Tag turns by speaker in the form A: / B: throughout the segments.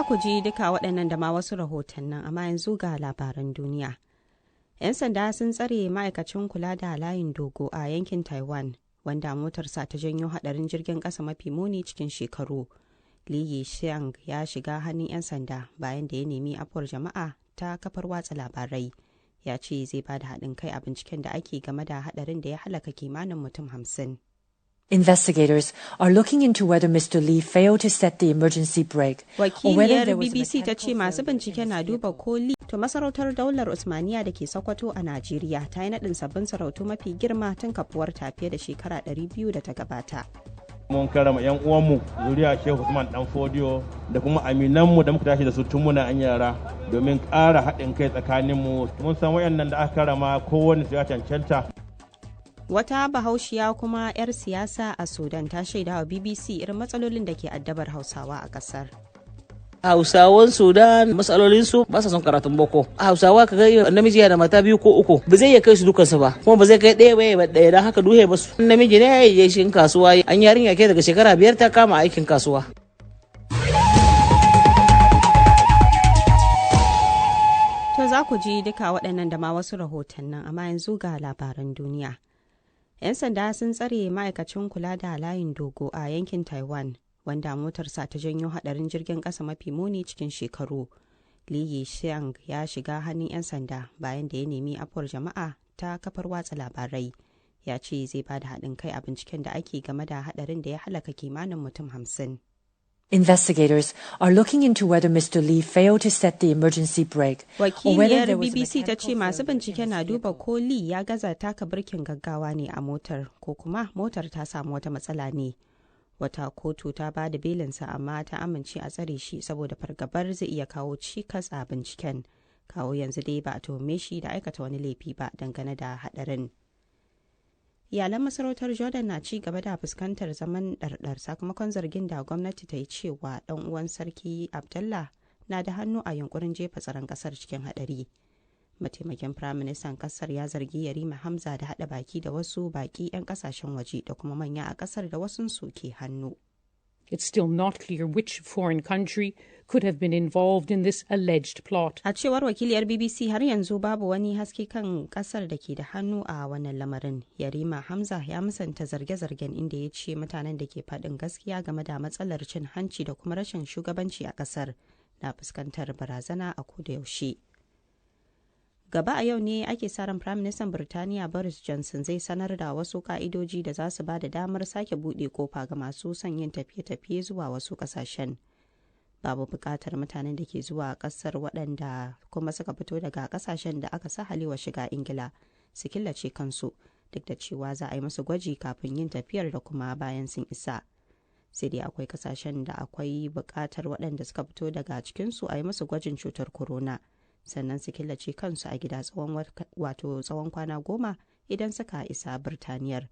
A: ku ji duka waɗannan da ma wasu rahotannin, amma yanzu ga labaran duniya. 'Yan sanda sun tsare ma'aikacin kula da layin dogo a yankin Taiwan wanda motarsa ta janyo hadarin jirgin ƙasa mafi muni cikin shekaru. Li Xiang ya shiga hannun 'yan sanda bayan da ya nemi afuwar jama'a ta kafar watsa labarai. Ya ce zai ba da haɗin kai a binciken da ake game da hadarin da ya halaka kimanin mutum 50.
B: Investigators are looking into whether Mr. Lee failed to set the emergency brake or whether
A: Wakiliyar
B: there was a
A: BBC ta ce
B: mechanical
A: masu
B: failure in
A: bincike
B: his
A: na duba
B: vehicle.
A: ko Lee. To, masarautar daular Usmaniya da ke Sokoto a Najeriya ta yi naɗin sabbin sarautu mafi girma tun kafuwar ta fiye da shekara 200 da ta gabata.
C: Mun karama yan uwanmu zuriya Shehu Usman Dan Fodiyo da kuma aminanmu da muka tashi da su tun muna an yara, domin ƙara haɗin kai tsakaninmu. Mun san wayannan da aka karama, kowanne su ya cancanta.
A: Wata bahaushiya kuma 'yar siyasa a Sudan ta shaidawa BBC irin matsalolin da ke addabar Hausawa a ƙasar.
D: Hausawan Sudan, matsalolinsu, ba sa son karatun boko. Hausawa ka ga namiji yana da mata biyu ko uku, ba zai iya kai su dukansu ba, kuma ba zai kai ɗaya ba ya bar ɗaya, don haka duhe ba su. Namiji ne ya je shi kasuwa, an yarinya ke daga shekara 5 ta kama aikin kasuwa.
A: To, za ku ji duka waɗannan da ma wasu rahotannin, amma yanzu ga labaran duniya. 'Yan sanda sun tsare ma'aikacin kula da layin dogo a yankin Taiwan wanda motarsa ta janyo hadarin jirgin ƙasa mafi muni cikin shekaru. Li Xiang ya shiga hannun 'yan sanda bayan da ya nemi afuwar jama'a ta kafar watsa labarai. Ya ce zai ba da haɗin kai a binciken da ake game da hadarin da ya halaka kimanin mutum 50.
B: Investigators are looking into whether Mr. Lee failed to set the emergency brake or whether
A: Wakiliyar
B: there was a
A: BBC ta ce
B: mechanical
A: masu
B: failure in
A: bincike
B: his
A: na duba
B: vehicle.
A: ko Lee ya gaza taka birkin gaggawa ne a motar ko kuma motar ta samu wata matsala ne. Wata kotu ta ba da belinsa, amma ta amince a tsare shi saboda fargabar zai iya kawo cikas a binciken. Kawo yanzu dai ba a tuhume shi da aikata wani laifi ba dangane da hadarin. Iyalan masarautar Jordan na ci gaba da fuskantar zaman ɗarɗar sakamakon zargin da gwamnati ta yi cewa ɗan uwan Sarki Abdullah na da hannu a yunkurin jefa tsaron ƙasar cikin haɗari. Mataimakin firaministan ƙasar ya zargi Yarima Hamza da haɗa baki da wasu baƙi 'yan ƙasashen waje da kuma manya a ƙasar da wasunsu ke hannu.
E: It's still not clear which foreign country could have been involved in this alleged plot.
A: A cewar wakiliyar BBC, har yanzu babu wani haske kan kasar da ke da hannu a wannan lamarin. Yarima Hamza ya musanta zarge-zargen, inda ya ce mutanen da ke faɗin gaskiya game da matsalar cin hanci da kuma rashin shugabanci a kasar na fuskantar barazana a koda yaushe. Gaba a yau ne ake sa ran Firaministan Birtaniya Boris Johnson zai sanar da wasu ka'idoji da za su ba da damar sake buɗe kofa ga masu son yin tafiye-tafiye zuwa wasu ƙasashen. Babu buƙatar mutanen da ke zuwa ƙasar, waɗanda kuma suka fito daga ƙasashen da aka sahalewa shiga Ingila, su killace kansu, duk da cewa za a yi musu gwaji kafin yin tafiyar da kuma bayan sun isa. Sai dai akwai ƙasashen da akwai buƙatar waɗanda suka fito daga cikinsu a yi musu gwajin cutar corona, sannan su killace kansu a gida tsawon, wato tsawon kwana 10 idan suka isa Birtaniyar.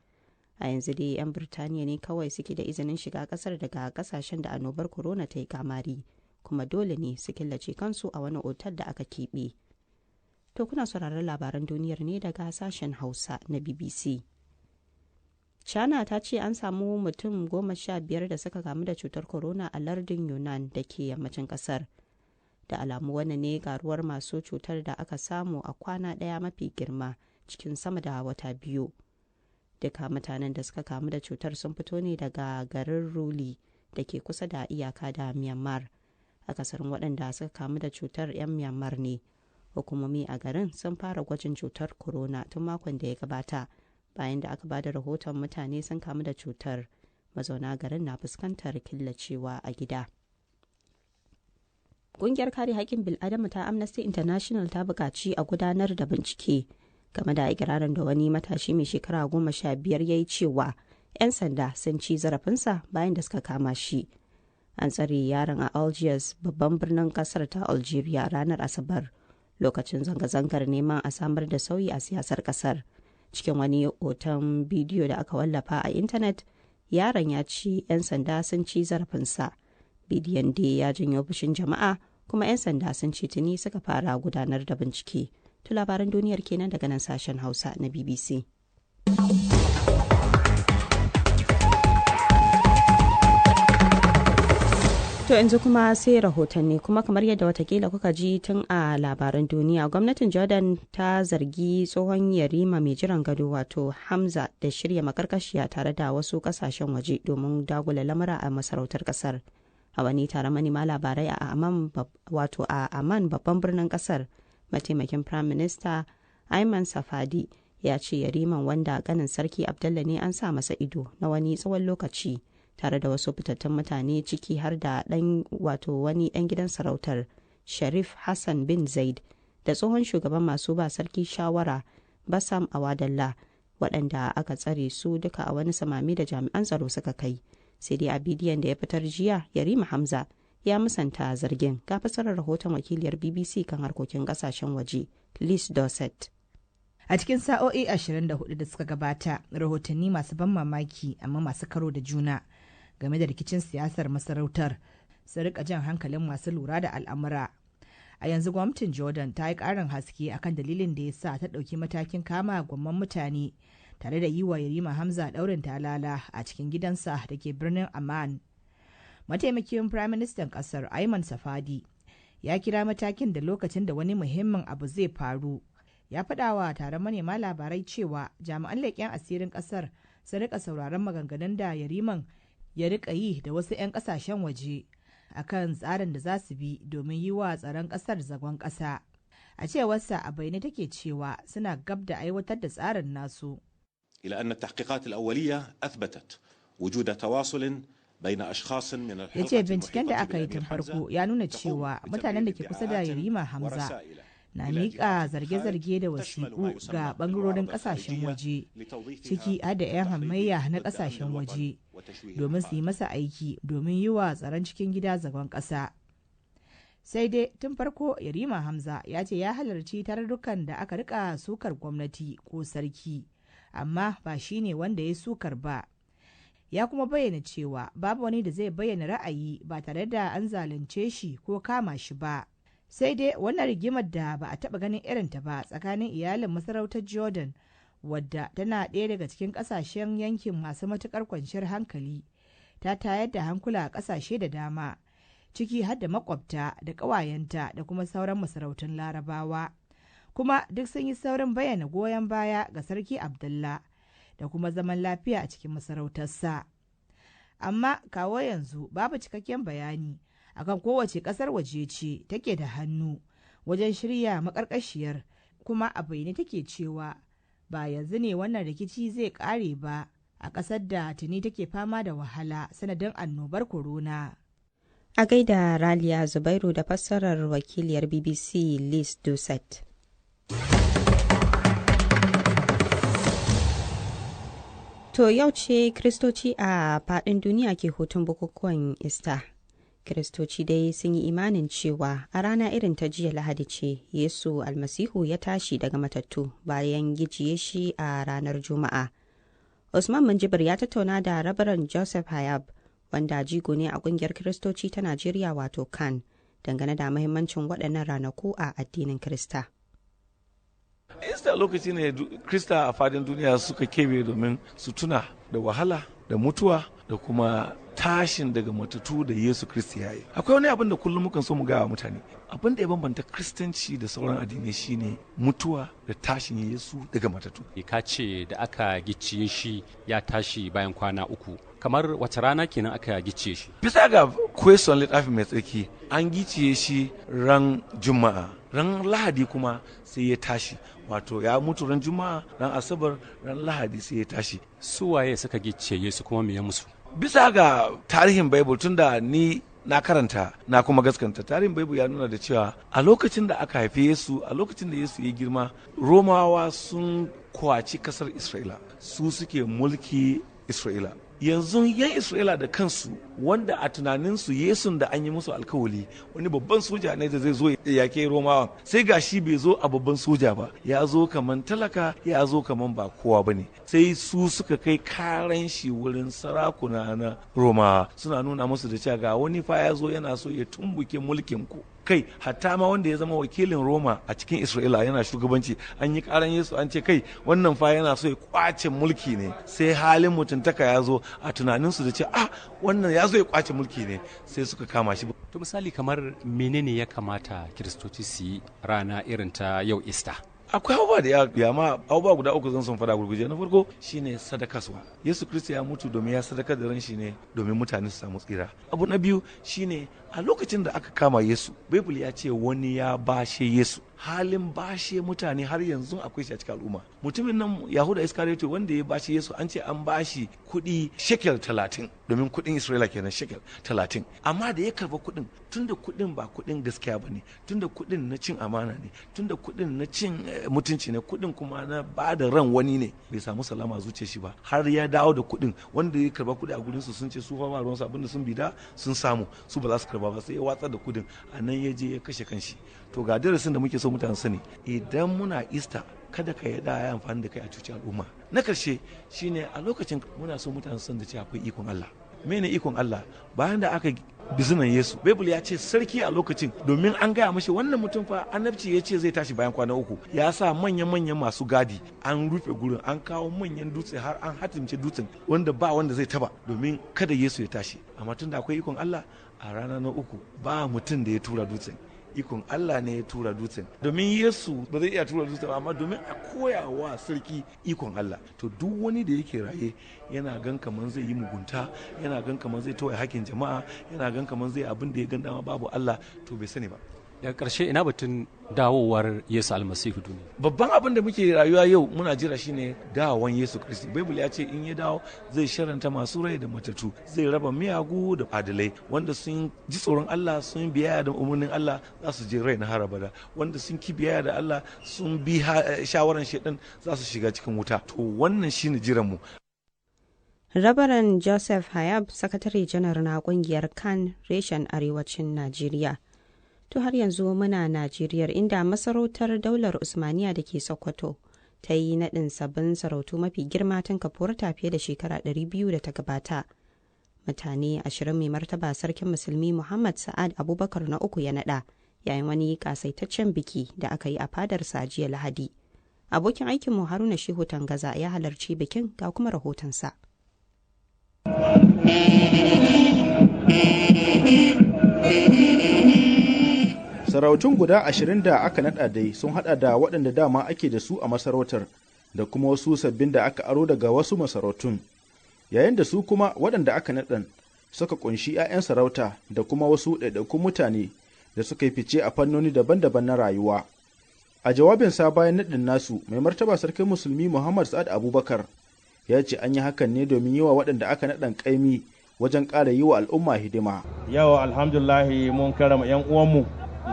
A: A yanzu dai 'yan Birtaniya ne kawai suke da izinin shiga kasar daga kasashen da annobar corona ta yi kamari, kuma dole ne su killace kansu a wani otal da aka keɓe. To, kuna sauraron labaran duniyar ne daga sashen Hausa na BBC. China ta ce an samu mutum 15 da suka kamu da cutar corona a lardin Yunnan da ke yammacin kasar. Da alamu wannan ne karuwar masu cutar da aka samu a kwana ɗaya mafi girma cikin sama da wata 2. Duka mutanen da suka kamu da cutar sun fito ne daga garin Ruli da ke kusa da iyaka da Myanmar. Akasarin waɗanda suka kamu da cutar 'yan Myanmar ne. Hukumomi a garin sun fara gwajin cutar corona tun makon da ya gabata bayan da aka bada rahoton mutane sun kamu da cutar. Mazauna garin na fuskantar killacewa a gida. Ƙungiyar kare haƙƙin bil'adama ta Amnesty International ta buƙaci a gudanar da bincike game da ikirarin da wani matashi mai shekara 15 ya yi cewa 'yan sanda sun ci zarafinsa bayan da suka kama shi. An tsare yaron a Algiers, babban birnin kasar ta Algeria, ranar Asabar lokacin zanga-zangar neman a samar da sauyi a siyasar kasar. Cikin wani hoton bidiyo da aka wallafa a intanet, yaron ya ce 'yan sanda sun ci zarafinsa. Bidiyon dai ya janyo fushin jama'a, kuma 'yan sanda sun ce tuni suka fara gudanar da bincike. To, labaran duniyar kenan daga nan sashen Hausa na BBC. To, To yanzu kuma sai rahotanni. Kuma kamar yadda watakila kuka ji tun a labaran duniya, gwamnatin Jordan ta zargi tsohon yarima mai jiran gado wato Hamza da shirya makarkashiya tare da wasu kasashen waje domin dagula lamura a masarautar kasar. A wani taron manema labarai a Amman, wato a Amman babban birnin kasar, mataimakin Prime Minister Ayman Safadi ya ce yariman, wanda ganin Sarki Abdullah ne, an sa masa ido na wani tsawon lokaci tare da wasu fitattun mutane, ciki har da dan wato wani dan gidan sarautar Sharif Hassan bin Zaid da tsohon shugaban masu ba sarki shawara Basam Awadallah, waɗanda aka tsare su duka a wani samami da jami'an tsaro suka kai. Sai dai a bidiyon da ya fitar jiya, Yarima Hamza ya musanta zargin. Ga fasarar rahoton wakiliyar BBC kan harkokin kasashen waje Liz Dorset.
F: A cikin sa'o'i 24 da suka gabata, rahotanni masu ban mamaki amma masu karo da juna game da rikicin siyasar masarautar su rika jan hankalin masu lura da al'amura. A yanzu gwamnatin Jordan ta yi ƙarin haske akan dalilin da ya sa ta ɗauki matakin kama gwamman mutane tare da yi wa Yarima Hamza ɗaurin talala a cikin gidansa da ke birnin Amman. Mataimakin Firaministan ƙasar Ayman Safadi ya kira matakin da lokacin da wani muhimmin abu zai faru. Ya faɗa wa taron manema labarai cewa jami'an leƙen asirin ƙasar sun rika sauraron maganganun da Yariman ya rika yi da wasu 'yan ƙasashen waje akan tsarin da za su bi domin yi wa tsaron ƙasar zagon ƙasa. A cewarsa, a bayyane take cewa suna gab da aiwatar da tsarin nasu.
G: إلى أن التحقيقات الأولية أثبتت وجود تواصل بين أشخاص من
F: Ya ce binciken da aka yi tun farko ya nuna cewa mutanen da ke kusa da Yarima Hamza na miƙa zarge-zarge da wasiƙu ga ɓangarorin ƙasashen waje, ciki har da 'yan hamayya na ƙasashen waje, domin su yi masa aiki domin yi wa tsaron cikin gida zagon ƙasa. Sai dai tun farko Yarima Hamza ya ce ya halarci tarurrukan da aka rika sukar gwamnati ko sarki, amma ba shi ne wanda ya sukar ba. Ya kuma bayyana cewa babu wani da zai bayyana ra'ayi ba tare da an zalunce shi ko kama shi ba. Sai dai wannan rigimar da ba a taba ganin irinta ba tsakanin iyalin masarautar Jordan, wadda tana ɗaya daga cikin ƙasashen yankin masu matuƙar kwanciyar hankali, ta tayar da hankula a ƙasashe da dama, ciki har da makwabta da ƙawayenta da kuma sauran masarautun Larabawa. Kuma duk sun yi saurin bayyana goyon baya ga Sarki Abdullah da kuma zaman lafiya a cikin masarautarsa. Amma kawo yanzu babu cikakken bayani akan kowace kasar waje ce take da hannu wajen shirya makarkashiyar, kuma a bayyane take cewa ba yanzu ne wannan rikici zai kare ba a kasar da tuni take fama da wahala sanadin annobar corona.
A: A gaida Raliya Zubairu da fassarar wakiliyar BBC Liz Dussett. To yau ce Kiristoci a faɗin duniya ke hutun bukukuwan Ista. Kiristoci dai sun yi imanin cewa a rana irin ta jiya Lahadi ce Yesu Almasihu ya tashi daga matattu bayan gicciye shi a ranar Juma'a. Usman Minjibir ya tattauna da Rabaran Joseph Hayab, wanda jigo ne a kungiyar Kiristoci ta Najeriya wato CAN, dangane da mahimmancin waɗannan ranaku a addinin Kirista.
H: Easter lokaci ne Krista a fadin duniya suka kebe domin su tuna da wahala da mutuwa da kuma tashin daga matattu da Yesu Kristi ya yi. Akwai wani abin da kullum mukan so mu gaya wa mutane. Abin da ya bambanta Kristanci da sauran addinai shine mutuwa da tashin Yesu daga matattu.
I: Ka ce da aka gicciye shi ya tashi bayan kwana 3. Kamar wace rana kenan aka gicciye shi?
H: Bisa ga question littafi mai tsarki, an gicciye shi ran Juma'a. Ran Lahadi kuma sai ya tashi. Wato ya mutu ran Juma'a, ran Asabar, ran Lahadi sai ya tashi.
I: Su waye suka gicciye Yesu, kuma me ya musu?
H: Bisa ga tarihin Bible, tunda ni na karanta na kuma gaskanta tarihin Bible, ya nuna da cewa a lokacin da aka haifi Yesu, a lokacin da Yesu ya girma, Romawa sun kwaci kasar Isra'ila, su suke mulki Isra'ila. Yanzu yan Isra'ila da kansu, wanda a tunaninsu Yesun da an yi musu alkawali wani babban soja ne da zai zo ya yake Romawa, sai ga shi bai zo a babban soja ba, ya zo kaman talaka, ya zo kaman ba kowa ba ne. Sai su suka kai karan shi wurin sarakuna na Romawa, suna nuna musu da cewa ga wani fa ya zo yana so ya tumbuke mulkin ku. Kai hatta ma wanda ya zama wakilin Roma a cikin Isra'ila yana shugabanci, an yi karan Yesu, an ce kai wannan fa yana so ya kwace mulki ne. Sai halin mutuntaka ya zo a tunaninsu da ce ah, wannan ya zo ya kwace mulki ne, sai suka kama shi.
I: To misali kamar menene ya kamata Kiristoci su yi rana irin ta yau Easter?
H: Akwai abubuwa da ya ma abubuwa guda uku zan son fada gurguje. Na farko shine sadakaswa. Yesu Kristi ya mutu domin ya sadakar da ran shi ne domin mutane su samu tsira. Abu na biyu shine a lokacin da aka kama Yesu, Bible ya ce wani ya bashe Yesu. Halin bashe mutane har yanzu akwai shi a cikin al'umma. Mutumin nan Yahuda Iskariyoto wanda ya bashe Yesu, an ce an bashi kuɗi shekel 30, domin kuɗin Isra'ila kenan, shekel 30. Amma da ya karba kuɗin, tunda kuɗin ba kuɗin gaskiya bane, tunda kuɗin na cin amana ne, tunda kuɗin na cin mutunci ne, kuɗin kuma na ba da ran wani ne, bai samu salama zuciya shi ba har ya dawo da kuɗin. Wanda ya karba kuɗi a gurin su sun ce su fa ba ruwansu, abinda sun bida sun samu, su ba za su karba ba, sai ya watsar da kuɗin. A nan ya je ya kashe kanshi. To ga darasin da muke so mutane sani, idan muna Easter, kada ka yarda ya amfani da kai a cuci al'umma. Na karshe shine a lokacin muna so mutane san da cewa akwai ikon Allah. Mene ikon Allah? Bayan da aka bizinan Yesu, Bible ya ce sarki a lokacin, domin an gaya mashi wannan mutum fa annabci ya ce zai tashi bayan kwana 3, ya sa manyan-manyan masu gadi, an rufe gurin, an kawo manyan dutse har an hatimce dutsen wanda ba wanda zai taba domin kada Yesu ya tashi. Amma tun da akwai ikon Allah, a rana na 3 ba mutum da ya tura dutsen, ikon Allah ne ya tura dutsen. Domin Yesu ba zai iya tura dutsen ba, amma domin a koya wa sarki ikon Allah. To duk wani da yake raye yana gan kaman zai yi mugunta, yana gan kaman zai tawaye hakkin jama'a, yana gan kaman zai abin da ya gan dama babu Allah, to bai sani ba.
I: Daga ƙarshe, ina batun dawowar Yesu Almasihu duniya?
H: Babban abin da muke rayuwa yau muna jira shine dawowan Yesu Kristi. Bible ya ce in ya dawo zai sharanta masu rai da matattu, zai raba miyagu da adalai. Wanda sun ji tsoron Allah, sun biyayya da umarnin Allah, za su je rai na har abada. Wanda sun ki biyayya da Allah, sun bi shawaran shaidan, za su shiga cikin wuta. To wannan shine jiran mu.
A: Rabaran Joseph Hayab, sakatare janar na kungiyar kan reshen arewacin Najeriya. To har yanzu muna Najeriya, inda masarautar daular Usmaniya da ke Sokoto ta yi naɗin sabbin sarautu mafi girma tun kafuwarta fiye da shekara 200 da ta gabata. Mutane 20 mai martaba Sarkin Musulmi Muhammad Sa'ad Abubakar na uku ya naɗa yayin wani kasaitaccen biki da aka yi a fadarsa jiya Lahadi. Abokin aikinmu Haruna Shehu Tangaza ya halarci bikin, ga kuma rahotonsa.
J: Sarautun guda 20 da aka nada dai sun hada da waɗanda dama ake da su a masarautar da kuma wasu sabbin da aka aro daga wasu masarautun, yayin da su kuma waɗanda aka naɗan suka kunshi 'ya'yan sarauta da kuma wasu ɗaiɗaikun mutane da suka yi fice a fannoni daban-daban na rayuwa. A jawabinsa bayan naɗin nasu, mai martaba Sarkin Musulmi Muhammad Sa'ad Abubakar ya ce an yi hakan ne domin yi wa waɗanda aka naɗan ƙaimi wajen ƙara yi wa al'umma hidima.
C: Yau alhamdulahi mun karama 'yan uwanmu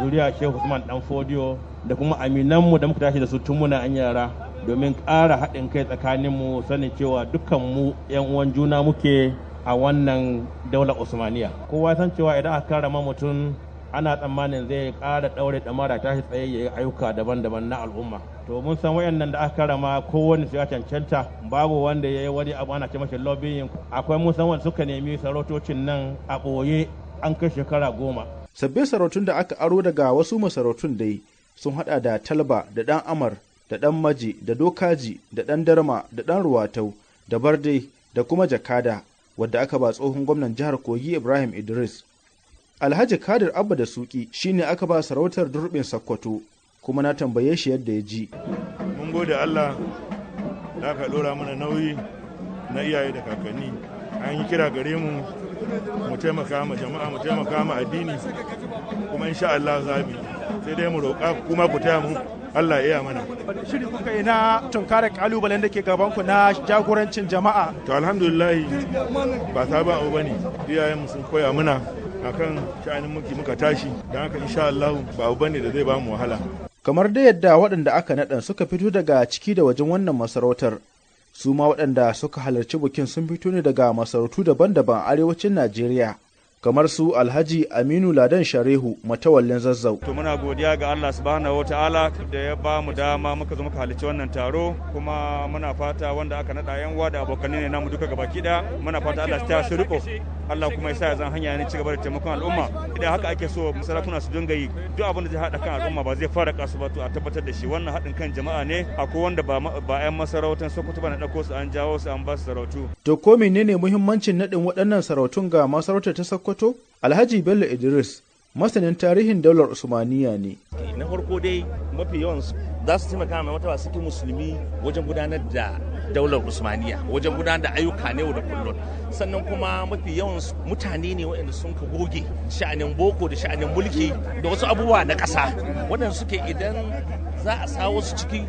C: zuriya Shehu Usman Dan Fodiyo da kuma aminanmu da muka tashi da su tun muna an yara, domin ƙara haɗin kai tsakaninmu, sanin cewa dukkan mu 'yan uwan juna muke a wannan daular Usmaniya. Kowa san cewa idan aka karama mutum, ana tsammanin zai ƙara ɗaure ɗamara, tashi tsaye, ya yi ayyuka daban-daban na al'umma. To mun san wayannan da aka karama kowanne su ya cancanta, babu wanda ya yi wani abu ana ce mashi lobbying. Akwai mun san wanda suka nemi sarautocin nan a ɓoye an kai shekara 10.
J: Sabbin sarautun da aka aro daga wasu masarautun dai sun hada da Talba da Dan Amar da Dan Maji da Dokaji da Dan Darma da Dan Ruwatau da Barde da kuma Jakada, wadda aka ba tsohon gwamnan jihar Kogi Ibrahim Idris. Alhaji Kadir Abba da Suki shine aka ba sarautar Durbin Sakkwato, kuma na tambaye shi yadda ya ji.
K: Mun gode Allah da aka dora mana nauyi na iyaye da kakanni. An yi kira gare mu mu taimaka ma jama'a, mu taimaka ma addini, kuma insha Allah za mu, sai dai mu roƙa kuma ku taya mu Allah ya iya mana.
J: Shiri kuka yi na tunkara kalubalen da ke gaban ku na jagorancin jama'a?
K: To alhamdulillah, ba sabon abu bane, iyayenmu sun koya mana akan sha'anin mulki muka tashi, don haka insha Allah ba abu bane da zai ba mu wahala.
J: Kamar da yadda waɗanda aka naɗan suka fito daga ciki da wajen wannan masarautar, su ma waɗanda suka halarci bikin sun fito ne daga masarautu daban-daban arewacin Najeriya. Kamar su Alhaji Aminu Ladan Sharehu, matawallin Zazzau.
L: To, muna godiya ga Allah subhanahu wataala da ya ba mu dama muka zo muka halarci wannan taro, kuma muna fata wanda aka naɗa yan uwa da abokanai ne namu duka gabaki ɗaya. Muna fata Allah ya su riko, Allah kuma ya sa ya zan hanya ne ci gaba da taimakon al'umma. Idan haka ake so sarakuna su dinga yi, duk abin da zai haɗa kan al'umma ba zai fara kasu ba, to a tabbatar da shi wannan haɗin kan jama'a ne. Akwai wanda ba 'yan masarautar Sokoto ba, na ɗauko su an jawo su an ba su sarautu.
J: To, ko menene muhimmancin naɗin waɗannan sarautun ga masarautar ta Sokoto? Alhaji Bello Idris masanin tarihin daular Usmaniya ne.
M: Na farko dai, mafi yawan za su taimaka mai martaba sarki Musulmi wajen gudanar da daular Usmaniya, wajen gudanar da ayyuka ne da kullum. Sannan kuma mafi yawan mutane ne waɗanda sun ka goge sha'anin boko da sha'anin mulki da wasu abubuwa na ƙasa, waɗanda suke idan za a sa wasu ciki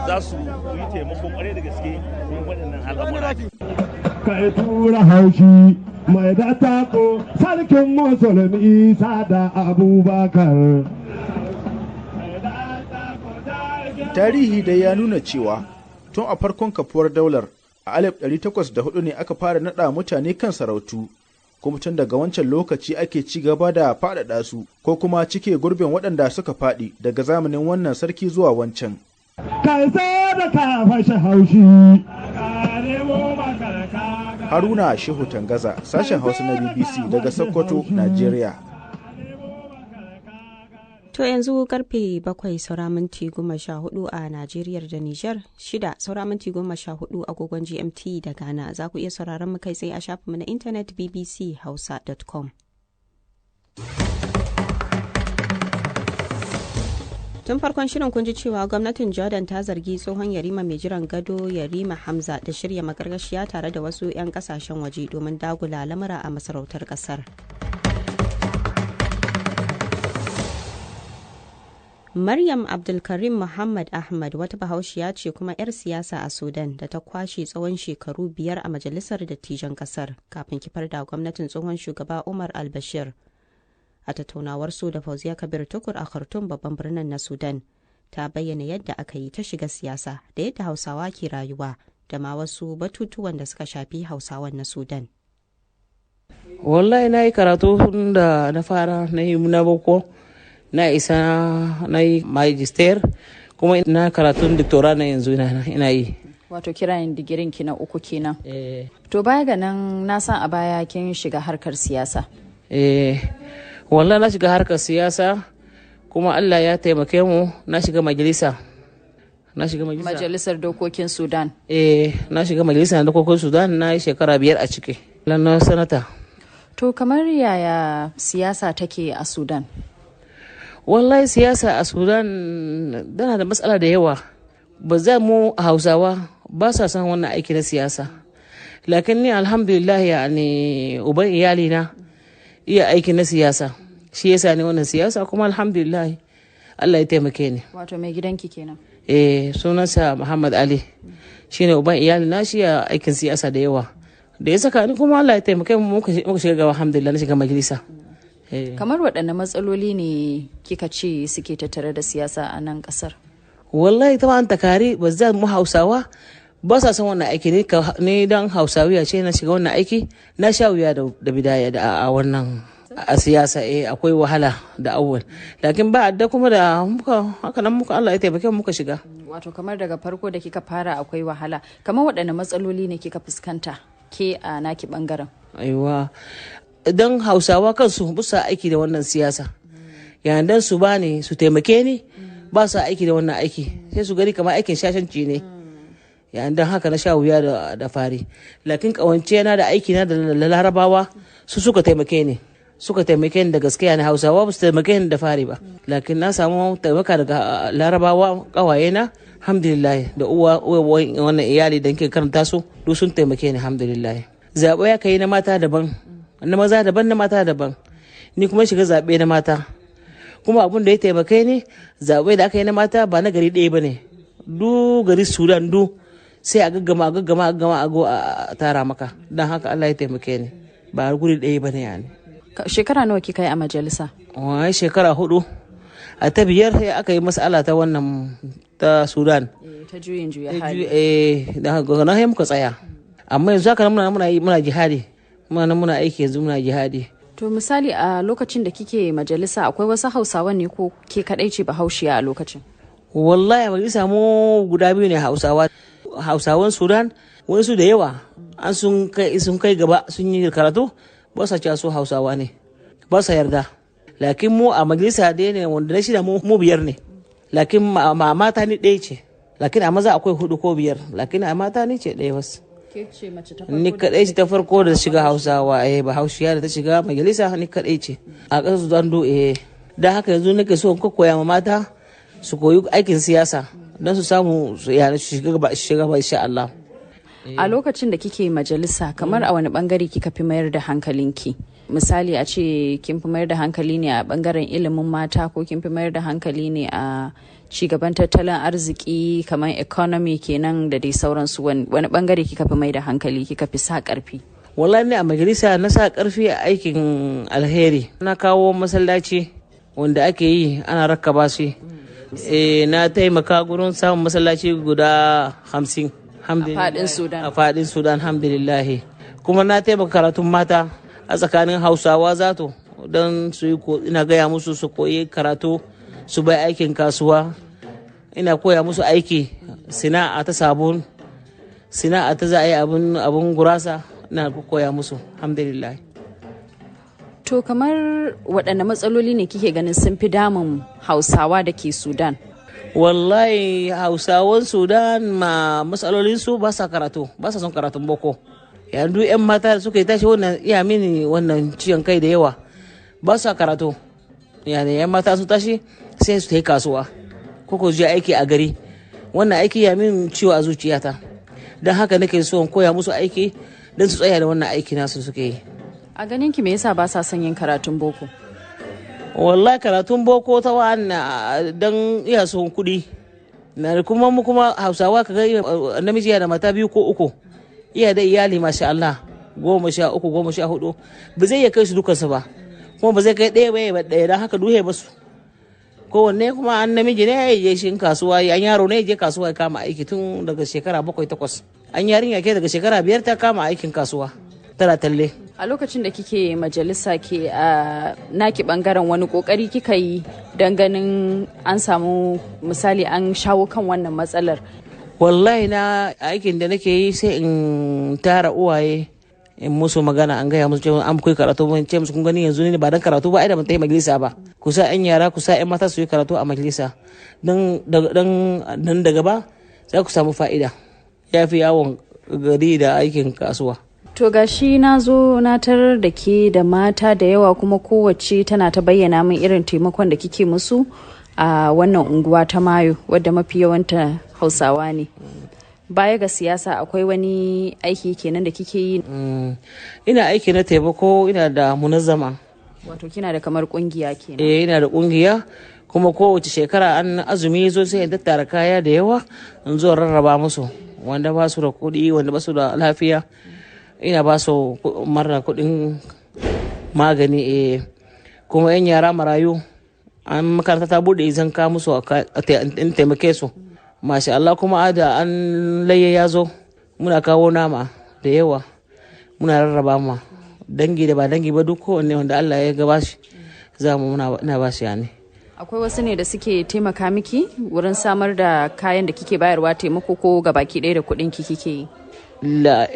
M: za su yi taimakon ƙwarai da gaske wurin waɗannan al'amura.
N: Kai tura haushi mai da tako sarkin Musulmi Isa da Abubakar.
J: Tarihi dai ya nuna cewa tun a farkon kafuwar daular a 1804 ne aka fara naɗa mutane kan sarautu, kuma tun daga wancan lokaci ake ci gaba da faɗaɗa su ko kuma cike gurbin waɗanda suka faɗi daga zamanin wannan sarki zuwa wancan.
N: Kai sai da ka fashe haushi.
J: Haruna Shehu Tangaza, sashen Hausa na BBC daga Sokoto, Najeriya.
A: To, yanzu karfe 6:14 a Najeriya da Nijar, 5:14 agogon GMT da Ghana. Za ku iya sauraron mu kai tsaye a shafinmu na intanet bbchausa.com. Tun farkon shirin kun ji cewa gwamnatin Jordan ta zargi tsohon yarima mai jiran gado Yarima Hamza da shirya makarkashiya tare da wasu 'yan kasashen waje domin dagula lamura a masarautar kasar. Maryam Abdulkarim Muhammad Ahmad wata Bahaushiya ce kuma 'yar siyasa a Sudan da ta kwashe tsawon shekaru 5 a majalisar dattijan kasar kafin kifar da gwamnatin tsohon shugaba Umar al-Bashir. A tattaunawar su da Fauziya Kabir Tukur a Khartoum, babban birnin na Sudan, ta bayyana yadda aka yi ta shiga siyasa da yadda Hausawa ke rayuwa da ma wasu batutuwan da suka shafi Hausawan na Sudan.
D: Wallahi na yi karatu da na fara na yi na boko, na isa na yi magister, kuma na karatun doctora na yanzu ina yi.
O: Wato kirayen digirin ki na uku kenan. To, baya ga nan, na san a baya kin shiga harkar siyasa.
D: Eh, wallahi na shiga harkar siyasa, kuma Allah ya taimake mu na shiga majalisa. Na shiga majalisa.
O: Majalisar Dokokin Sudan.
D: Eh, na shiga majalisa dokokin Sudan, na yi shekara 5 a ciki. Na sanata.
O: To, kamar yaya siyasa take a Sudan?
D: Wallahi siyasa a Sudan tana da matsala da yawa. Ba za mu Hausawa ba sa son wannan aiki na siyasa. Lakin ni, alhamdulillah, yani uban iyalina iya aiki na siyasa. Shi yasa ne wannan siyasa, kuma alhamdulillah Allah ya taimake ni.
O: Wato mai gidanki kenan.
D: Eh, sunansa Muhammad Ali. Shine uban iyalina, shi ya aikin siyasa da yawa. Da ya saka ni kuma Allah ya taimake mu muka shiga gaba, alhamdulillah, na shiga majalisa.
O: Kamar waɗanne matsaloli ne kika ce suke tattare da siyasa a nan ƙasar?
D: Wallahi ta an takari ba za mu Hausawa ba sa son wannan aiki. Ne dan Hausawiya ce na shiga wannan aiki, na sha wuya da bidaya da a wannan a siyasa. Eh, akwai wahala da awwal, lakin ba da kuma da muka haka nan muka Allah ya taimake mu muka shiga.
O: Wato kamar daga farko da kika fara akwai wahala. Kamar waɗanne matsaloli ne kika fuskanta ke a naki bangaren?
D: Aiwa, don Hausawa kansu bisa aiki da wannan siyasa, yayin dan su bani su taimake ni, ba su aiki da wannan aiki, sai su gani kamar aikin shashanci ne. Yayin dan haka na sha wuya da fari, lakin kawance na da aiki na da Larabawa su suka taimake ni, suka taimake ni da gaskiya. Ne Hausawa ba su taimake ni da fari ba, lakin na samu taimaka daga Larabawa kawaye na, alhamdulillah, da uwa wannan iyali da ke karanta su duk sun taimake ni, alhamdulillah. Zaɓe ya kai na mata daban, na maza daban, na mata daban. Ni kuma shiga zaɓe na mata, kuma abun da ya taimake ni, zaɓe da aka yi na mata ba na gari ɗaya ba ne, du gari Sudan du sai a gaggama a gaggama a gaggama a go a tara maka. Don haka Allah ya taimake ni, ba guri ɗaya ba ne yani.
O: Shekara nawa kika yi a majalisa?
D: Wai shekara 4, a ta biyar sai aka yi mas'ala ta wannan ta Sudan.
O: Ta juyin juya hali.
D: Eh, da haka na muka tsaya. Amma yanzu haka muna muna muna jihadi, muna nan muna aiki yanzu, muna jihadi.
O: To misali, a lokacin da kike majalisa, akwai wasu Hausawan ne ko ke kadai ce Bahaushiya a lokacin?
D: Wallahi, majalisa mu guda biyu ne Hausawa. Hausawan Sudan wasu da yawa an sun kai gaba sun yi karatu, ba sa cewa su Hausawa ne, ba sa yarda. Lakin mu a majalisa dai ne wanda na shida, mu biyar ne, lakin ma mata ni ɗaya ce. Lakin a maza akwai hudu ko biyar, lakin a mata ni ce ɗaya wasu. Ni kaɗai ce ta farko da shiga Hausawa, eh, Bahaushiya da ta shiga majalisa, ni kaɗai ce a ƙasar Sudan do. Eh, don haka yanzu nake so in koya ma mata su koyi aikin siyasa don su samu su yana shiga ba, insha Allah.
O: A lokacin da kike majalisa, kamar a wani bangare kika fi mayar da hankalinki? Misali, a ce kin fi mayar da hankali ne a bangaren ilimin mata, ko kin fi mayar da hankali ne a cigaban tattalin arziki, kamar economy kenan, da dai sauransu? Wani bangare kika fi mai da hankali, kika fi sa karfi?
D: Wallahi, ne a majalisa na sa karfi a aikin alheri. Na kawo masallaci wanda ake yi ana rakkaba shi. Na taimaka gurin samun masallaci guda 50.
O: A fadin Sudan?
D: A fadin Sudan, alhamdulillah. Kuma na taimaka karatun mata a tsakanin Hausawa zato don su yi. Ina gaya musu su koyi karatu, su bai aikin kasuwa. Ina koya musu aiki, sana'a ta sabon, sana'a ta za a yi abun gurasa, ina koya musu, alhamdulillah.
O: To kamar waɗanne matsaloli ne kike ganin sun fi damun Hausawa da ke Sudan?
D: Wallahi, Hausawan Sudan ma matsalolinsu, ba sa karatu, ba sa son karatun boko. Yanzu 'yan mata da suka yi tashi, wannan iya mini wannan ciwon kai da yawa, ba sa karatu. Yani 'yan mata su tashi sai su yi kasuwa ko ko je aiki a gari. Wannan aiki ya min ciwo a zuciyata, don haka nake so in koya musu aiki don su tsaya da wannan aiki nasu suke yi.
O: A ganin ki, me yasa ba sa son yin karatun boko?
D: Wallahi, karatun boko ta wannan don iya son kuɗi na. Kuma mu kuma Hausawa, ka ga namiji yana da mata biyu ko uku, iya da iyali, masha Allah, 13, 14, ba zai iya kai su dukansu ba, kuma ba zai kai ɗaya ba ba ɗaya. Don haka duhe ba su kowanne. Kuma an namiji ne ya je shi kasuwa, an yaro ne ya je kasuwa ya kama aiki tun daga shekara 7, 8, an yarinya ke daga shekara 5 ta kama aikin kasuwa tana talle.
O: A lokacin da kike majalisa, ke a naki bangaren, wani kokari kika yi don ganin an samu, misali, an shawo kan wannan matsalar?
D: Wallahi, na aikin da nake yi, sai in tara uwaye in musu magana, an gaya musu cewa an koyi karatu. Mun ce musu, kun gani yanzu ne, ba dan karatu ba ai da ban tayi majalisa ba. Ku sa yan yara, ku sa yan mata su yi karatu a majalisa, dan dan daga ba za ku samu fa'ida, ya fi yawon gari da aikin kasuwa.
O: To gashi na zo na tarar da ke da mata da yawa, kuma kowace tana ta bayyana min irin taimakon da kike musu a wannan unguwa ta Mayo, wadda mafi yawanta Hausawa ne. Baya ga siyasa, akwai wani aiki kenan da kike yi?
D: Ina aiki na taimako, ina da munazzama.
O: Wato kina da kamar kungiya kenan?
D: Eh, ina da kungiya. Kuma kowace shekara an azumi zo, sai in tattara kaya da yawa in zo rarraba musu, wanda ba su da kuɗi, wanda ba su da lafiya, ina ba su mara kuɗin magani. Eh, kuma yan yara marayu, an makaranta ta bude, zan ka musu in taimake su, masha Allah. Kuma da an layya ya zo, muna kawo nama da yawa, muna rarraba ma dangi da ba dangi ba, duk kowanne wanda Allah ya gaba shi za mu muna ina ba shi yani.
O: Akwai wasu ne da suke taimaka miki wurin samar da kayan da kike bayarwa taimako, ko gabaki ɗaya da kuɗin ki kike yi?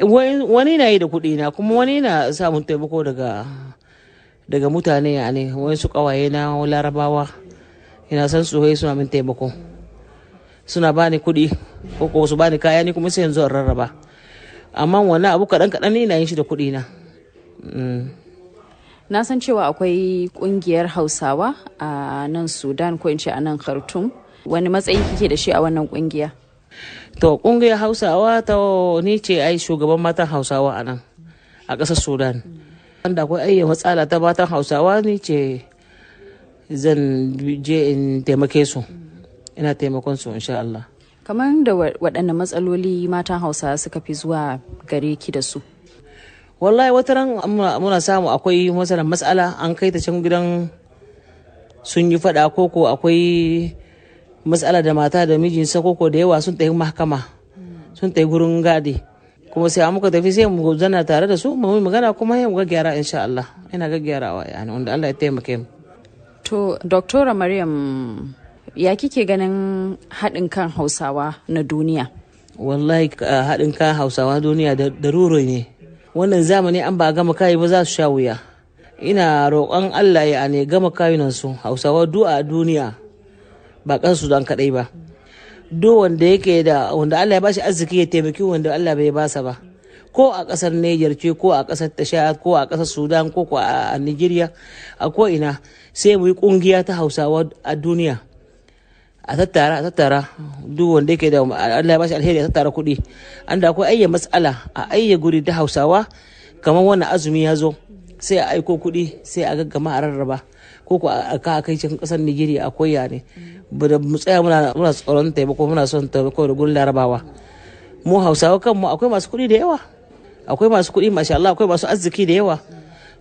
D: Wani na yi da kuɗi na, kuma wani na samun taimako daga mutane, yani wasu kawaye na Larabawa, ina san su, suna min taimako, suna bani kuɗi ko su bani kaya, ni kuma sai yanzu in rarraba. Amma wannan abu kaɗan kaɗan ni ina yin shi da kuɗi na.
O: Na san cewa akwai kungiyar Hausawa a nan Sudan, ko in ce a nan Khartoum. Wani matsayi kike da shi a wannan kungiya?
D: To, kungiyar Hausawa ta, ni ce ai shugaban matan Hausawa a nan a ƙasar Sudan. Wanda akwai ayyan matsala ta matan Hausawa, ni ce zan je in taimake su, ina taimakon su, insha Allah.
O: Kamar da waɗanne matsaloli matan Hausawa suka fi zuwa gare ki da su?
D: Wallahi, wata ran muna samu akwai matsalan matsala, an kai ta can gidan sun yi fada, koko akwai matsala da mata da mijinsa, koko da yawa sun tafi mahkama, sun tafi gurin gadi. Kuma sai muka tafi sai mu zana tare da su mu magana kuma mu ga gyara insha Allah. Ina ga gyarawa yani wanda Allah ya taimake mu.
O: To Doktora Maryam, ya kike ganin haɗin kan Hausawa na duniya?
D: Wallahi haɗin kan Hausawa duniya da ruro ne. Wannan zamani an ba gama kayi ba za su sha wuya. Ina roƙon Allah ya ne gama kayunan su Hausawa du'a duniya ba kan Sudan kaɗai ba. Duk wanda yake da wanda Allah ya bashi arziki ya taimaki wanda Allah bai basa ba. Ko a ƙasar Niger ce, ko a ƙasar Tashad, ko a ƙasar Sudan, ko a Nigeria, a ko ina sai mu yi ƙungiya ta Hausawa a duniya. A tattara duk wanda yake da Allah ya bashi alheri a tattara kuɗi. An da akwai ayya matsala a ayya guri ta Hausawa, kamar wannan azumi ya zo sai a aiko kuɗi, sai a gaggama a rarraba, ko ko a kai cikin ƙasar Nigeria a koya ne. Mu tsaya muna tsoron taimako, muna son taimako da gurin Larabawa. Mu Hausawa kanmu akwai masu kuɗi da yawa, akwai masu kuɗi masha Allah, akwai masu arziki da yawa.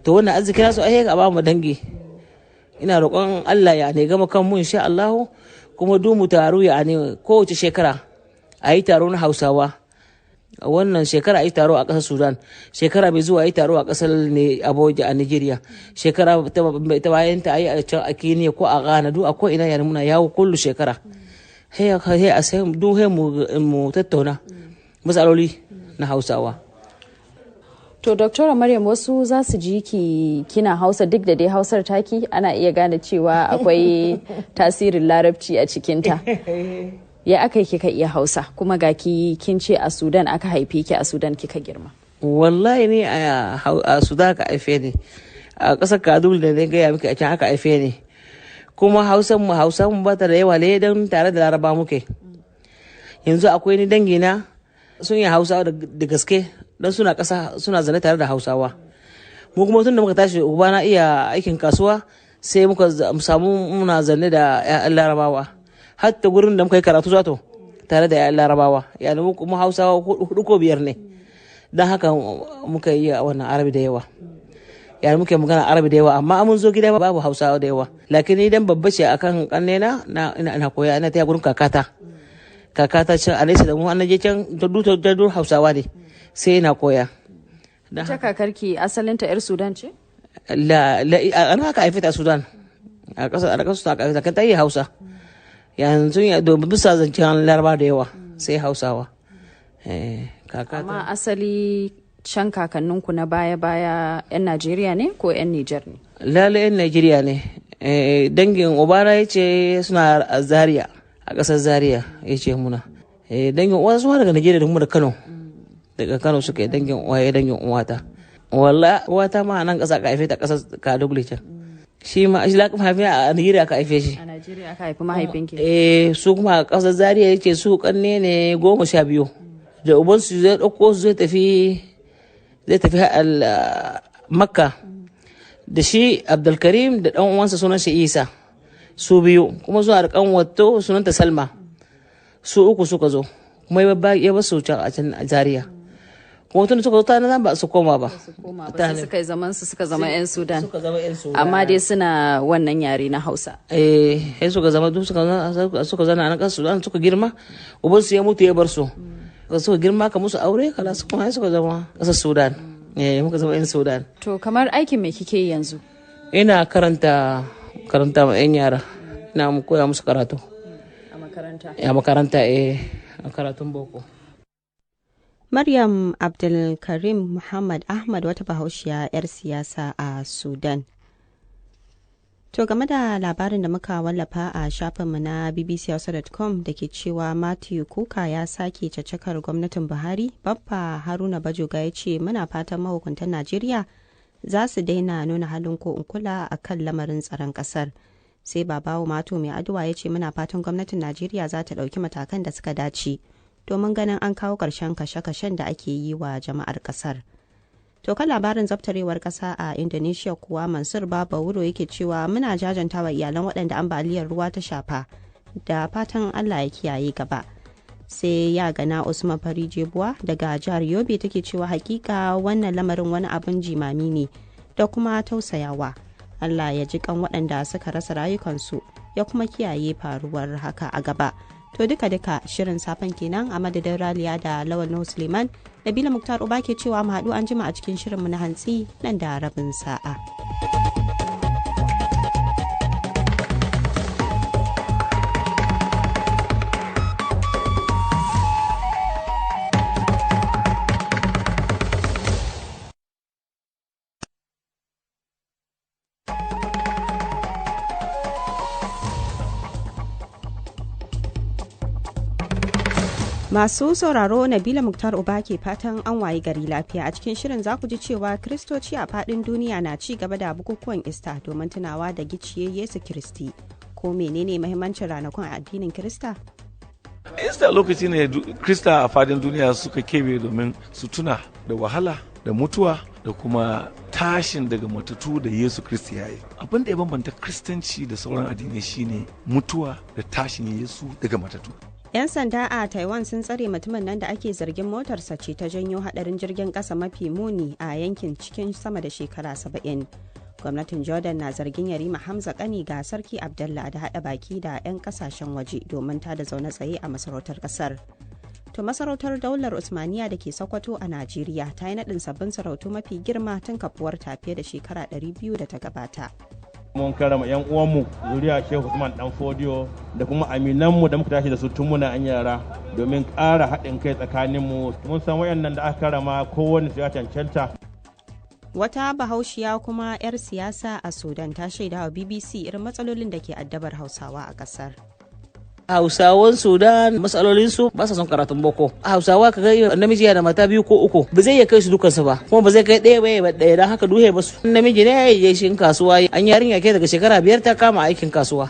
D: To wannan arziki nasu ai a ba mu dangi. Ina roƙon Allah ya ne gama kanmu insha Allah, kuma duk mu taru ya ne kowace shekara a yi taro na Hausawa. Wannan shekara a yi taro a ƙasar Sudan, shekara mai zuwa a yi taro a ƙasar ne Abuja a Nigeria, shekara ta bayan ta a yi a can a Kenya ko a Ghana, duk a ko ina yana muna yawo kullu shekara. He a sai duk he mu tattauna matsaloli na Hausawa.
O: To Doktora Maryam, wasu za su ji ki kina Hausa, duk da dai Hausar taki ana iya gane cewa akwai tasirin Larabci a cikinta. Ya aka yi kika iya Hausa kuma ga ki kin ce a Sudan aka haife ki, a Sudan kika girma?
D: Wallahi ne a Sudan aka haife ni. A ƙasar Kaduna da na gaya miki, a can aka haife ni. Kuma Hausan mu ba ta da yawa ne don tare da Laraba muke. Yanzu akwai ni dangina sun yi Hausa da gaske don suna ƙasa suna zane tare da Hausawa. Mu kuma tun da muka tashi ubana iya aikin kasuwa sai muka samu muna zanne da 'ya'yan Larabawa. Hatta gurin da muka yi karatu zato tare da 'ya'yan Larabawa. Yani mu kuma Hausawa 4 ko 5 ne. Don haka muka yi wannan Arabi da yawa. Yani muke magana Arabi da yawa, amma mun zo gida babu Hausawa da yawa. Lakin idan babba ce akan kannena na ina koya, ina taya gurin kakata. Kakata can a nesa da mu an je can ta dur Hausawa ne sai ina koya.
O: Ita kakarki asalinta 'yar Sudan ce?
D: La, an haka haife ta Sudan. A ƙasar Sudan aka haife ta, kan ta yi Hausa. Yanzu ya domin bisa zancen Laraba da yawa sai Hausawa.
O: Kakata. Amma asali can kakanninku na baya-baya 'yan Najeriya ne ko 'yan Nijar ne?
D: Lale 'yan Najeriya ne. Dangin Obara ya ce suna a Zaria, a ƙasar Zaria ya ce muna. Dangin uwa suna daga Najeriya da kuma da Kano. Daga Kano suke dangin uwa ya dangin uwata. Wallahi uwata ma nan ƙasa ka haife ta, ƙasar Kadugli can. Shi ma shi laƙin haife a Najeriya aka haife shi.
O: A Najeriya aka haifi mahaifinki?
D: Eh, su kuma a ƙasar Zaria ya ce su ƙanne ne 12. Da ubansu zai ɗauko su zai tafi Makka. Da shi Abdulkarim da ɗan uwansa sunan shi Isa. Su biyu kuma suna da ƙanwato sunanta Salma. Su 3 suka zo. Kuma ya basu can a can a Zaria. Kuma tun suka zo ta nan ba su koma ba.
O: Sai suka yi zaman su suka zama 'yan Sudan. Amma dai suna wannan yare na Hausa.
D: Eh, sai suka zama duk suka zana nan ƙasar Sudan suka girma. Ubansu ya mutu ya bar su. Suka girma ka musu aure kala su kuma suka zama ƙasar Sudan. Eh, muka zama 'yan Sudan.
O: To kamar aikin me kike yi yanzu?
D: Ina karanta ma 'yan yara. Ina koya musu karatu.
O: A makaranta?
D: A makaranta eh, a karatun boko.
A: Maryam Abdulkarim Muhammad Ahmad, wata bahaushiya 'yar siyasa a Sudan. To game da labarin da muka wallafa a shafinmu na bbchausa.com da ke cewa Matthew Kuka ya sake cacakar gwamnatin Buhari, Baffa Haruna Bajoga ya ce muna fatan mahukuntan Najeriya za su daina nuna halin ko in kula a kan lamarin tsaron kasar. Sai Babawo Mato mai aduwa ya ce muna fatan gwamnatin Najeriya za ta ɗauki matakan da suka dace domin ganin an kawo ƙarshen kashe-kashen da ake yi wa jama'ar ƙasar. To kan labarin zabtarewar ƙasa a Indonesia kuwa, Mansur Baba Wuro yake cewa muna jajantawa iyalan waɗanda ambaliyar ruwa ta shafa da fatan Allah ya kiyaye gaba. Sai ya gana Usman Fari Jebuwa daga jihar Yobe take cewa hakika wannan lamarin wani abin jimami ne da kuma tausayawa. Allah ya ji kan waɗanda suka rasa rayukansu ya kuma kiyaye faruwar haka a gaba. To duka-duka shirin safen kenan a madadin Raliya da Lawal Nuhu Suleiman da Nabila Muktar Uba ke cewa mu haɗu an jima a cikin shirinmu na hantsi nan da rabin sa'a. Masu sauraro, Nabila Muktar Uba ke fatan an wayi gari lafiya. A cikin shirin za ku ji cewa Kristoci a fadin duniya na ci gaba da bukukuwan Ista domin tunawa da gicciye Yesu Kiristi. Ko menene mahimmancin ranakun a addinin Kirista?
H: Ista lokaci ne Krista a fadin duniya suka kebe domin su tuna da wahala da mutuwa da kuma tashin daga matattu da Yesu Kristi ya yi. Abin da ya bambanta Kristanci da sauran addinai shine mutuwa da tashin Yesu daga matattu.
A: 'Yan sanda a Taiwan sun tsare mutumin nan da ake zargin motarsa ce ta janyo hadarin jirgin kasa mafi muni a yankin cikin sama da shekara 70. Gwamnatin Jordan na zargin Yarima Hamza Kani ga Sarki Abdullah da hada baki da 'yan kasashen waje domin tada zaune tsaye a masarautar kasar. To, masarautar daular Usmaniya da ke Sokoto a Najeriya ta yi naɗin sabbin sarautu mafi girma tun kafuwar ta fiye da shekara 200 da ta gabata.
C: Mun karama yan uwanmu zuriya Shehu Usman Dan Fodiyo da kuma aminanmu da muka tashi da su tun muna an yara domin ƙara haɗin kai tsakaninmu. Mun san wayannan da aka karama kowanne su ya cancanta.
A: Wata Bahaushiya kuma 'yar siyasa a Sudan ta shaida wa BBC irin matsalolin da ke addabar Hausawa a ƙasar.
D: Hausawan Sudan, matsalolinsu ba sa son karatun boko. Hausawa kaga namiji yana mata biyu ko uku, ba zai iya kai su dukansu ba, kuma ba zai kai ɗaya ba ya ɗaya, don haka duhe ba su. Namiji ne ya je shi kasuwa, an yarinya ke daga shekara 5 ta kama aikin kasuwa.